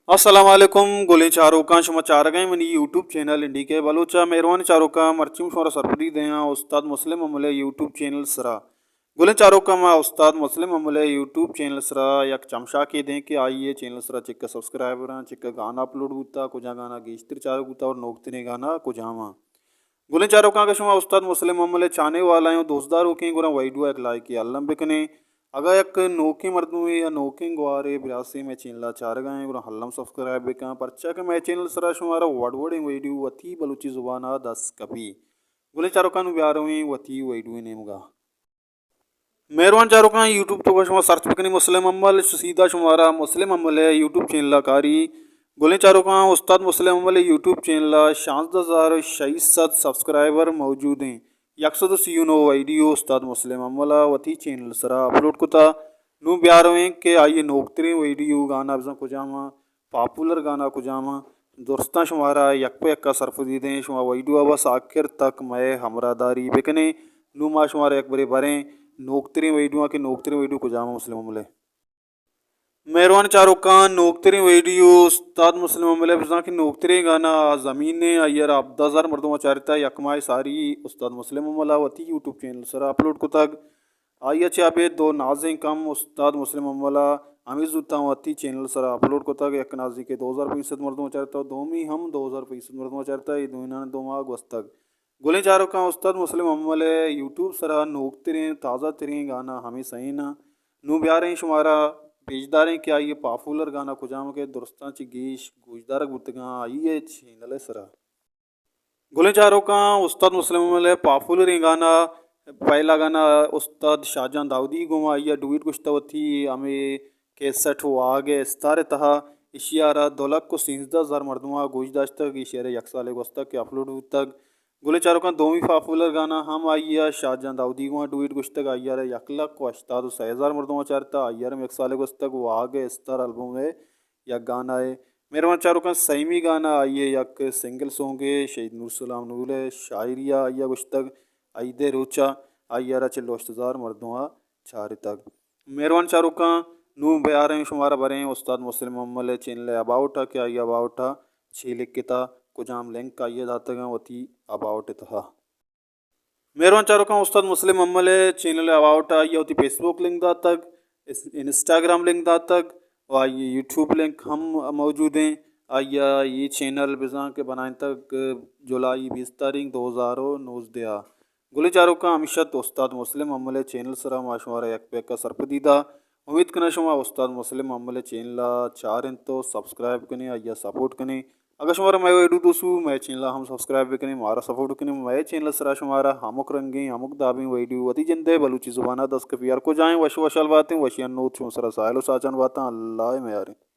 السلام علیکم، گلیں چاروکاں، شما چارگائیں منی یوٹیوب چینل این ڈی کے بلوچ ءَ۔ مہروان چاروکاں، مرچی من شمارا سرپدی دیاں استاد مسلم امل ءِ یوٹیوب چینل سرا۔ گلیں چاروکاں، ما استاد مسلم امل ءِ یوٹیوب چینل سرا یک چمشاکے دیں کہ آئی ءِ چینل سرا چکا سبسکرائبراں، چکا گانا اپلوڈ بوتا، کجا گانا گیشتر چارگ بوتا اور نوکتریں گانا کجام آں۔ گلیں چاروکاں، اگاں شما استاد مسلم امل ءِ چاہنے والا ایں و دوست داروکیں، گڑا ویڈیو ءَ یک لائکے الم بکنیں۔ اگاں یک نوکیں مردمے یا نوکیں گوارے براسے مئے چینل ءَ چارگا ایں، گڑا الم سبسکرائب بکن، پرچا کہ مئے چینل سرا شمارا وڑ وڑیں ویڈیو وتی بلوچی زبان ءَ دست کپی۔ گلیں چاروکاں، نوں بیا رویں وتی ویڈیو ءِ نیمگا۔ مہروان چاروکاں، یوٹیوب توکا شما سرچ بکنی مسلم امل، سیدھا شمارا مسلم امل ءِ یوٹیوب چینل ءَ کاری۔ گلیں چاروکاں، استاد مسلم امل ءِ یوٹیوب چینل ءَ شانزدہ ہزار شش سد سبسکرائبر موجود ایں۔ یک سد و سی و نو ویڈیو استاد مسلم امل ءَ وتی چینل سرا اپلوڈ کتا۔ نوں بیا رویں کہ آئی ءِ نوکتریں ویڈیو گانا بزاں کجام آں، پاپولر گانا کجام آں، درستاں شمارا یک پہ یکا سرپدی دیں۔ شما ویڈیو ءَ بس آخر تک مئے ہمراہ داری بکنیں۔ نوں ما شمارا یک برے بریں نوکتریں ویڈیو آں کہ نوکتریں ویڈیو کجام آں مسلم امل ءِ۔ مہروان چاروکاں، نوکتریں ویڈیو استاد مسلم امل ءِ بزاں کہ نوکتریں گانا آ زمین ءِ، آئی ءَ را ہبدہ ہزار مردماں چارتا، یک ماہ ساری استاد مسلم امل ءَ وتی یوٹیوب چینل سرا اپلوڈ کتگ۔ آئی ءَ چہ ابید دو نازیں کم استاد مسلم امل ءَ ہمے زوتاں وتی چینل سرا اپلوڈ کتگ، یک نازی کہ دو ہزار پنچ سد مردماں چارتا و دومی ہم دو ہزار پنچ سد مردماں چارتا، اے دوئیناں دو ماہ گوستگ۔ گلیں چاروکاں، استاد مسلم امل ءِ یوٹیوب سرا نوکتریں تازہ تریں گانا ہمے سئیناں۔ نوں بیاریں شمارا پیش داریں کہ آئی ءِ پاپولر گانا کجام کہ درستاں چہ گیش گوشدارگ بوتگاں آئی ءِ چینل ءِ سرا۔ گلیں چاروکاں، استاد مسلم امل ءِ پاپولریں گانا، پہلا گانا استاد شاہجان داؤدی گوں آئی ءَ ڈویٹ گوشتہ وتی ہمے کیسٹ واہگ ءِ استار ءِ تہا، ایشی ءَ را دو لکھ و سینزدہ ہزار مردماں گوش داشتگ، ایشی ءَ را یک سالے گوستگ کہ اپلوڈ بوتگ۔ گلیں چاروکاں، دومی پاپولر گانا ہم آئی ءَ شاہجان داؤدی گوں ڈویٹ گوشتگ، آئی ءَ را یک لکھ و ہشتاد و سئے ہزار مردماں چارتا، آئی ءَ را ہم یک سالے گوستگ، واہگ ءِ استار البم ءِ یک گانا ءِ۔ مہروان چاروکاں، سیمی گانا آئی ءِ یک سنگل سونگے، شہید نور سلام نور ءِ شاعری ءَ آئی ءَ گوشتگ، عید ءِ روچا آئی ءَ را چل و ہشت ہزار مردماں چارتگ۔ مہروان چاروکاں، نوں بیاریں شمارا بریں استاد مسلم امل ءِ چینل ءِ اباؤٹ ءَ کہ آئی ءَ اباؤٹ ءَ چے لکھتا، کجام لنک آئی ءَ داتگاں وتی اباؤٹ ءِ تہا۔ مہروان چاروکاں، استاد مسلم امل ءِ چینل ءِ اباؤٹ ءَ آئی ءَ وتی فیس بک لنک داتگ، اس-، انسٹاگرام لنک داتگ و آئی ءِ یوٹیوب لنک ہم موجود ایں۔ آئی ءَ اے چینل بزاں کہ بنائینتگ جولائی بیست تاریخ دو ہزار و نوزدہ ءَ۔ گلیں چاروکاں، ہمیش ات استاد مسلم امل ءِ چینل سرا ما شمارا یک پیکا سرپدی دا۔ امیت کناں شما استاد مسلم امل ءِ چینل ءَ چار انت و سبسکرائب کنیں، آئی ءَ سپورٹ کنیں۔ اگاں شمارا مئے ویڈیو دوست بو، مئے چینل ءَ ہم سبسکرائب بکنیں، مارا سپورٹ کنیں۔ مئے چینل سرا شمارا ہمک رنگیں، ہمک دابیں ویڈیو وتی جند ءِ بلوچی زبان ءَ دست کپی۔ ہر کجائیں وش وشحال باتیں، وشی ءِ نود شما سرا ساہیل و ساچان باتاں۔ اللہ ءِ میاریں۔